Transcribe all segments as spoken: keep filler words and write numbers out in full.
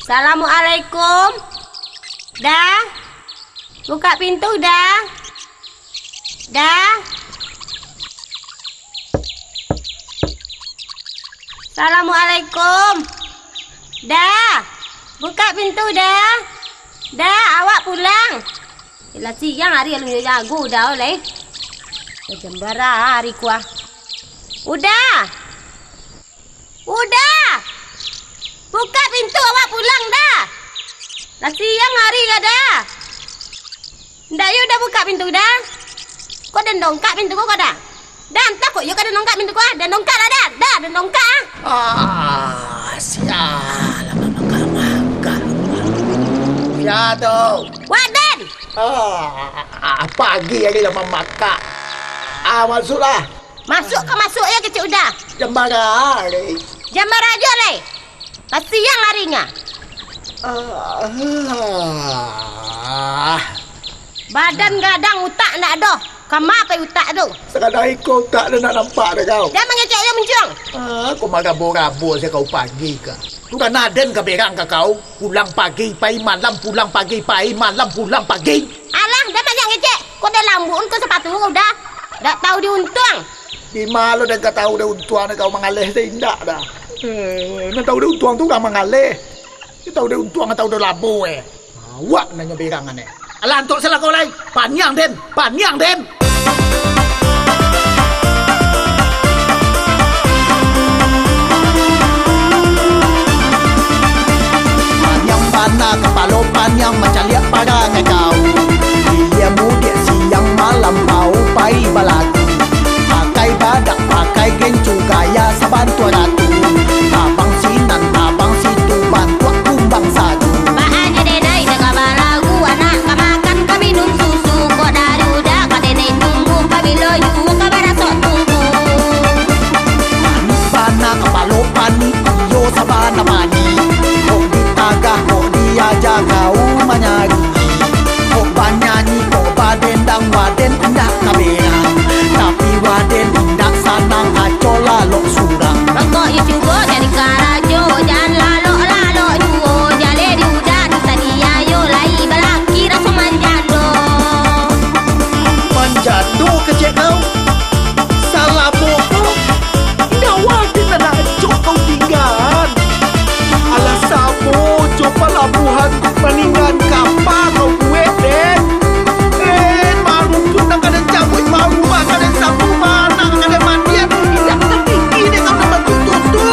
Assalamualaikum. Da. Bukak pintu, Da. Da. Assalamualaikum. Da. Bukak pintu, Da. Da, awak pulang. Lah siang ari alun jago Uda lai. Lah jam bara ari ko ah. Uda! Uda! Bukak pintu, awak pulang Da! Lah siang ari lah Da! Ndak yo Uda bukak pintu Da! Ko den dongkak pintu ko, ko Da! Da, antah kok yo ka den dongkak pintu ko ah! Den dongkak lah Da! Da, den dongkak ah! Ah, sia lah mamakak-makak. Sia tu? Wak den! Ah, pagi ari lah mamakak. Ah, masuaklah. Masuak ka masuak yo kecek Uda. Jam bara lai? Jam bara juo lai? Lah siang arinyo. Ah. Badan gadang, utak ndak ado. Kama pai utak tu? Sakadar iko utak den ndak nampak dek kau. Jan mangecek yo muncuang. Ah, ko marabo-rabo sajo kau pagi ko. Tu kan aden ka berang ka kau. Pulang pagi, pai malam, pulang pagi, pai malam, pulang pagi. Alah, jan banyak ngecek. Ko den lambuakan ko sapatu ko Uda. Dak tahu diuntuang. Dima lo den ka tahu diuntuang, kau mangaleh se indak Da. Eh, nan tahu diuntuang tu urang mangaleh. Nan tahu diuntuang, nan tahu dilabo, eh. Awak nan nyo berang an, eh. Alah, antok se lah kau lai. Paniang den, paniang den. Paniang bana kapalo, paniang mancaliak parangai kau. Ilia mudiak siang malam bau pai balagu. Pakai badak, pakai gencu, gaya sabantua ratu. Tabang sinan, tabang situ, bantuak kumbang sagu. Baa nyo denai danga balagu, anak ka makan, ka minum susu. Kok dari uda ka denai tunggu, pabilo juo ka barasok tubuah. Manih bana kapalo panih, iyo sabana panih. Kok ditagah, kok diaja, kau manyarunyi. Kok banyanyi, kok badendang, waden indak ka berang. Tapi waden indak sanang, aco lalok surang. Pokok iyo cubo cari karajo, jan lalok-lalok juo. Jaleh di uda, di taniayo, lai balaki raso manjando. Manjando kecek kau? Salamo ko, nyawa den nan acok kau tinggaan. Alah samo jo palabuahan, maninggaan kapa kau buek, den? Den, marumpun nan ka den cabuik, baru rumah ka den sapu, bana ka den mandian, indak tapikir dek kau nan batutu tu.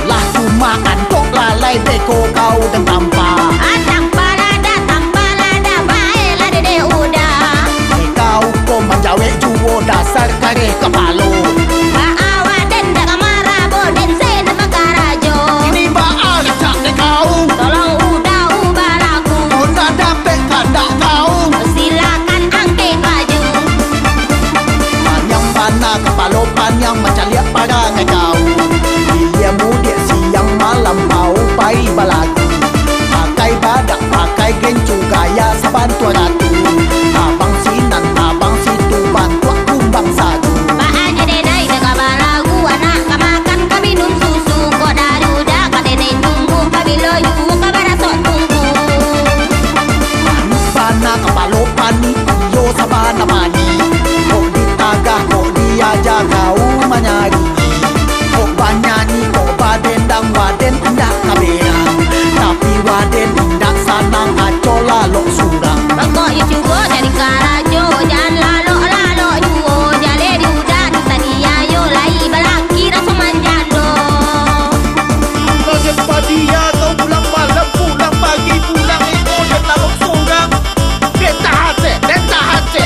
Alah, cuma antok lalai beko kau den tampa. Ah, tampa lah Da, tampa lah Da, bae lah dede uda. Kau ko manjawek juo dasar kareh kapalo. Baa waden dak ka marabo, den se nan bakarajo. Kini baa rancak dek kau? Tolong uda ubah laku. Mun ado dapek kandak kau, silakan angkek baju. Paniang bana kapalo, paniang mancaliak parangai kau. Ilia mudiak siang malam bau pai balagu. Pakai badak, pakai gencu, gaya sabantua ratu. Tabang sinan, tabang situ, bantuak kumbang sagu. Baa nyo denai danga balagu, anak ka makan, ka minum susu. Kok dari uda ka denai tunggu, pabilo juo ka barasok tubuah. Panih bana kapalo panih, iyo sabana panih. Kok ditagah, kok diaja, kau manyarunyi. Kok banyanyi, kok badendang, waden indak ka berang. Tapi waden indak sanang, aco lalok surang. Pokok iyo cubo cari karajo, jan lalok-lalok juo. Jaleh di uda, di taniayo, lai balaki raso manjando. Raden padia kau pulang malam, pulang pagi, pulang iko, den lalok surang. Den tahan se, den tahan se.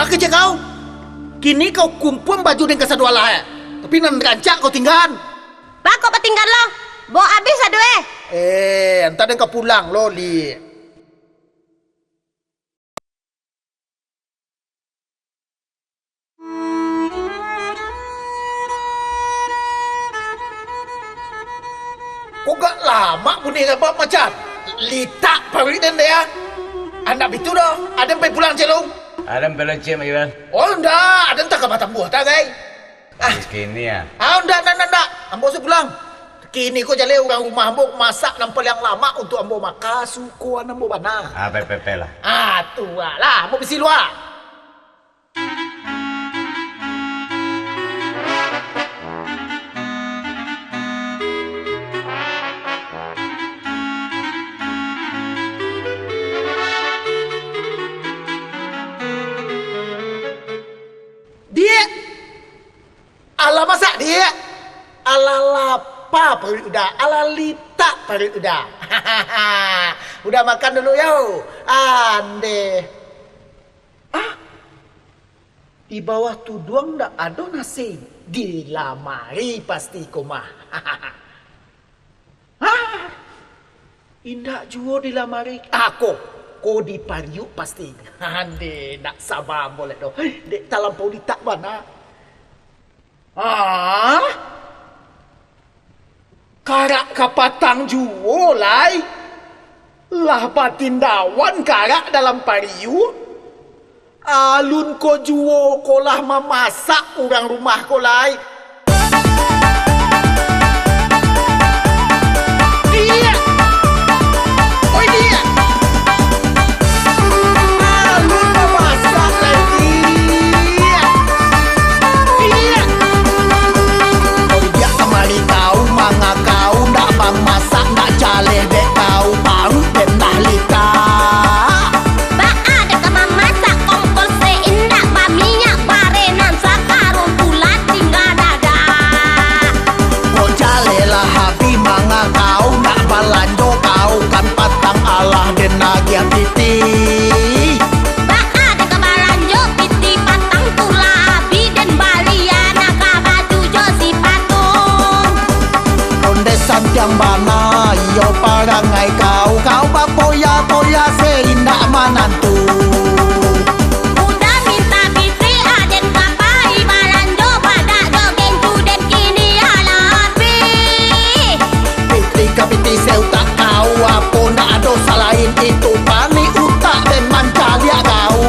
Kecek kau. Kini kau kumpuang baju den kasado alah, eh. Tapi nan rancak kau tinggaan. Baa kok batinggaan lo? Bawok abih sado, eh. Eh, antah den ka pulang lo, Lik. Kok agak lamak bunyi rabab macam litak paruik den deh, ah. Andak bitu doh, aden pai pulang celo. Aden pai lancik, Mak Iwan. Oh, ndak, aden tak ka batambuah, tak, gai? Ah. Kini, ah. Ah, ndak, ndak, ndak, ndak. Ambo sudah pulang. Kini ko jaleh urang rumah ambo masak nan paliang lamak untuak ambo, maka sukoan ambo bana. Ah, pe, pe, pe lah. Ah, tu lah, ambo bisi lua. Diak! Alah masak, Diak! Alah lapa paruik Uda, alah litak paruik Uda. Uda makan dulu, yo. Andeh. Ah, di bawah tuduang ndak ado nasi, di lamari pasti ko mah. Ah, indak juo di lamari, ah, ko, ko di pariuk pasti. Andeh, ndak saba ambo lai doh, dek talampau litak bana. Ah, karak ka patang juo lai. Lah batindawan karak dalam pariuk. Alun ko juo ko lah mamasak urang rumah ko lai. Diak! Oi, Diak! Alun mamasak lai, Diak! Diak! Oi, Diak, kamari kau manga kau ndak bamasak, ndak jaleh dek kau, paruik den lah litak. Baa dek ka mamasak, kompor se indak baminyak, bareh nan sakarung pulo tingga dadak. Kok jaleh lah abih manga kau, ndak balanjo kau, kan patang alah den agiah pitih. Baa dek ka balanjo pitih, patang tu lah abih den balian, ka baju jo sipatu. Onde santiang bana, iyo parangai kau, kau bapoya-poya se indak manantu. Uda mintak pitih, aden ka pai balanjo, badak jo gencu den kini alah abih. Pitih ka pitih se utak kau, apo ndak ado salain itu, panik utak den mancaliak kau.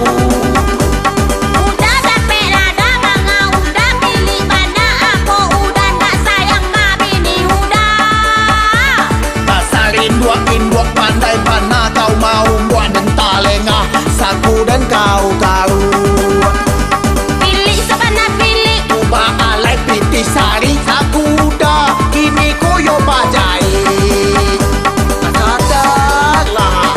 Uda dapek ladang, manga Uda pilik bana, apo Uda ndak sayang ka bini Uda? Basarinduak-induak pandai bana kau maumbuak den talengah, saku den kau taruah. Pilik sabana pilik. Ubah alai pitih sari, saku Uda, kini ko yo bajai. Sadar lah.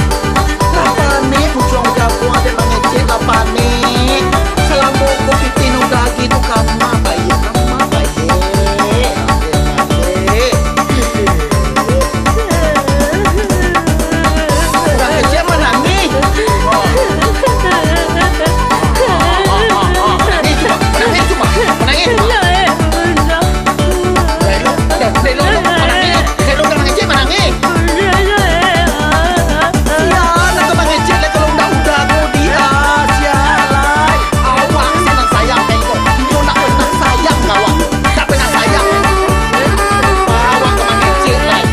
Lah panek, bujuang jago aden mangecek lah panek. Salamo ko pitih nan udah agi tu kama bae, kama bae. Urang kecek manangih. Manangih cubo, manangih cubo, manangih cubo. Lelo, lelo, lelo, manangih. Lelo, urang kecek manangih. Sia nan ka mangecek lai kalau ndak Uda ko, Diak, sia lai. Awak se nan sayang ka iko. Inyo ndak pernah sayang ka awak. Ndak pernah sayang. Awak ka mangecek lai.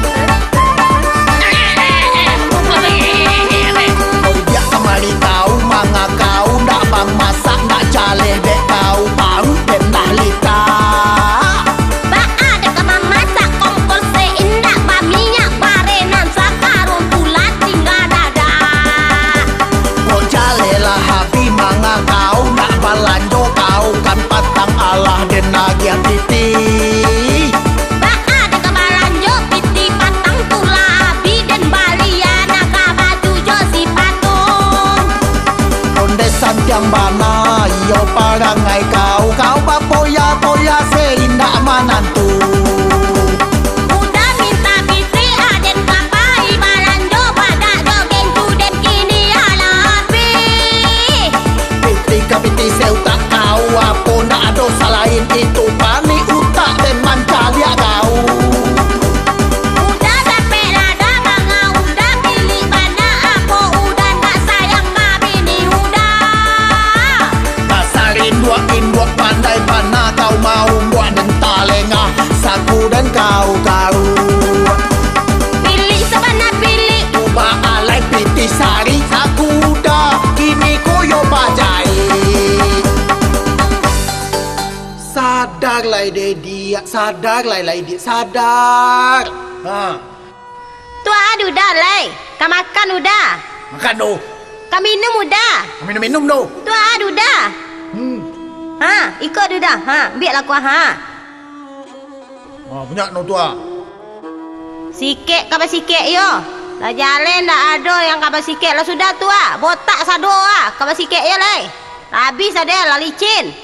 Oi, Diak, kamari kau manga kau ndak bamasak, ndak jaleh dek kau, paruik den lah litak. Baa dek ka mamasak, kompor se indak baminyak, bareh nan sakarung pulo tingga dadak. Kok jaleh lah abih manga kau, ndak balanjo kau, kan patang alah den agiah pitih. Baa dek ka balanjo pitih, patang tu lah abih den balian, ka baju jo sipatu. Onde santiang bana, iyo parangai kau, kau bapoya-poya se indak manantu. Uda mintak pitih, aden ka pai balanjo, badak jo gencu den kini alah abih. Pitih ka pitih Itu panik utak den mancaliak kau. Uda dapek lada manga, Uda pilik bana, apo Uda nak sayang ka bini Uda. Dasar induak-induak pandai bana kau maumbuak den talengah, saku den kau karuak. Pilik sabana pilik. Ubah alai pitih sari, saku Uda kini ko yo bajaik. Sadar lai deh, Diak, sadar lai, lai, Diak, sadar. Ha. Tuak, ado Uda lai. Ka makan Uda. Makan doh. Ka minum Uda. Minum-minum doh. Tuak, ado Uda. Hmm. Ha, iko ado Uda. Ha, ambiak lah kuah, ha. Ha, banyak no, Tuak. Sikek ka basikek yo. Lah jaleh ndak ado yang ka basikek. Lah sudah, Tuak. Botak sado ah. Ka basikek yo lai. Lah abih sadeh, lah licin.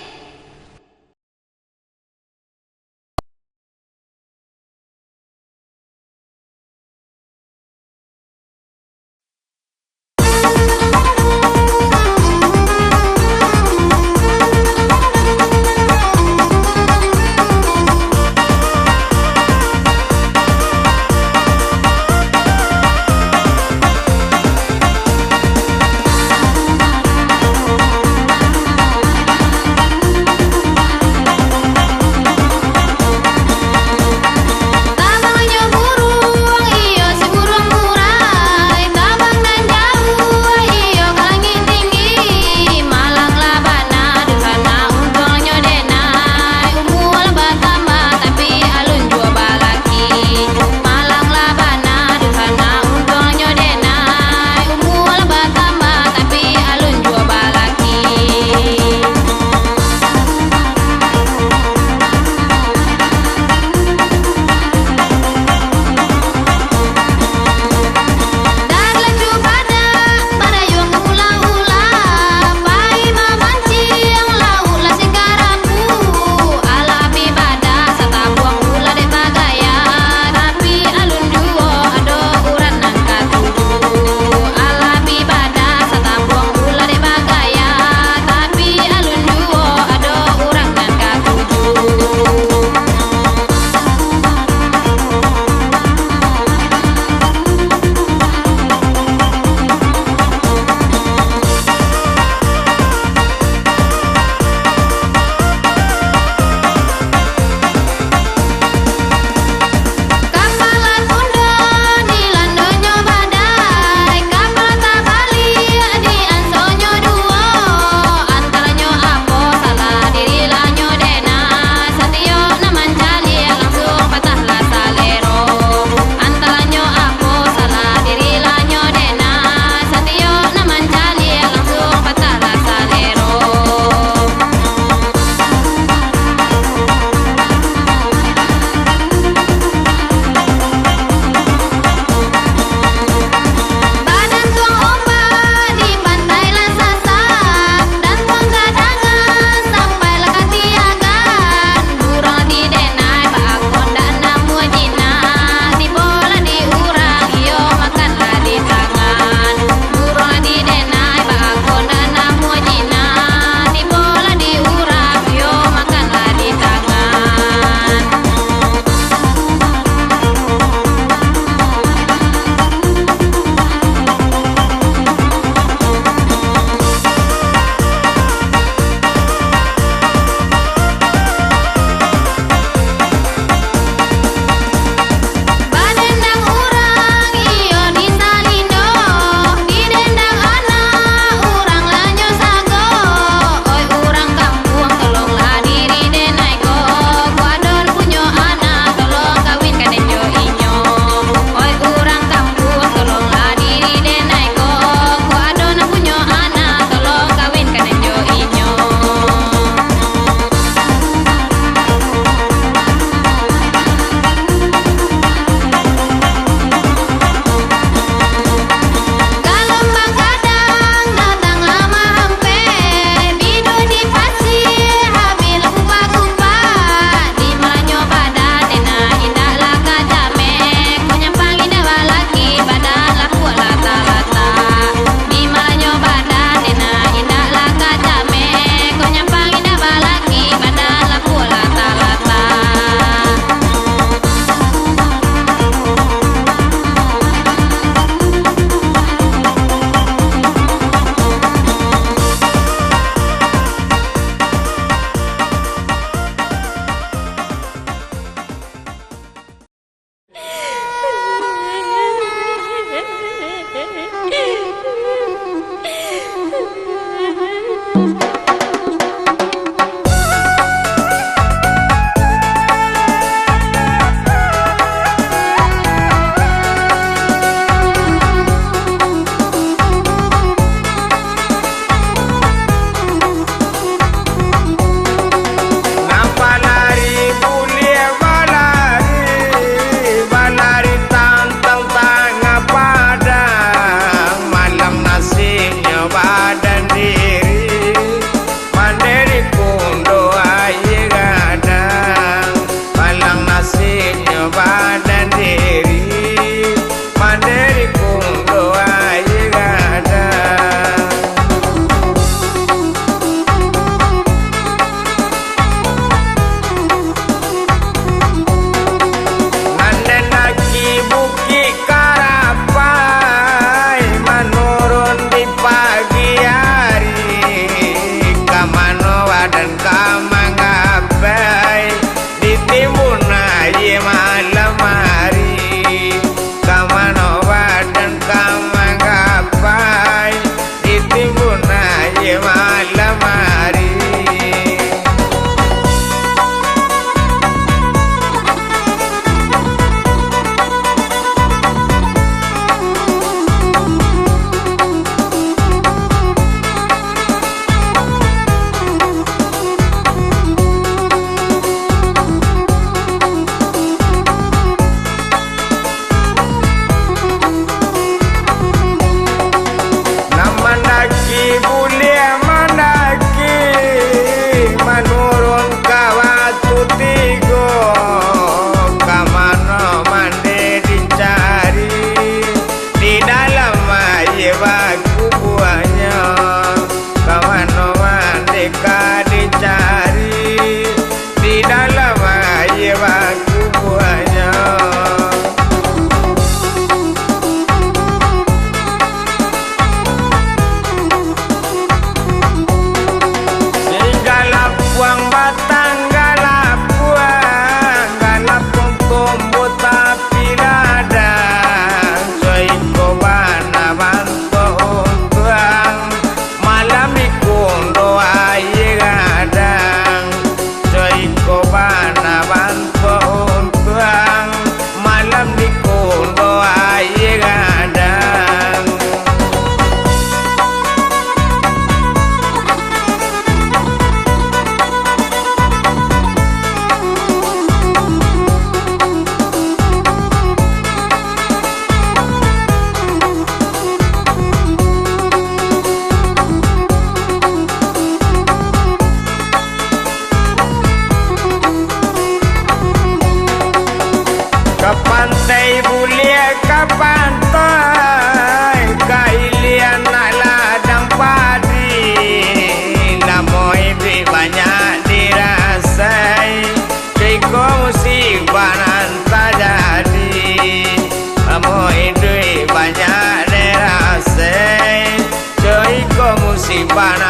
Bana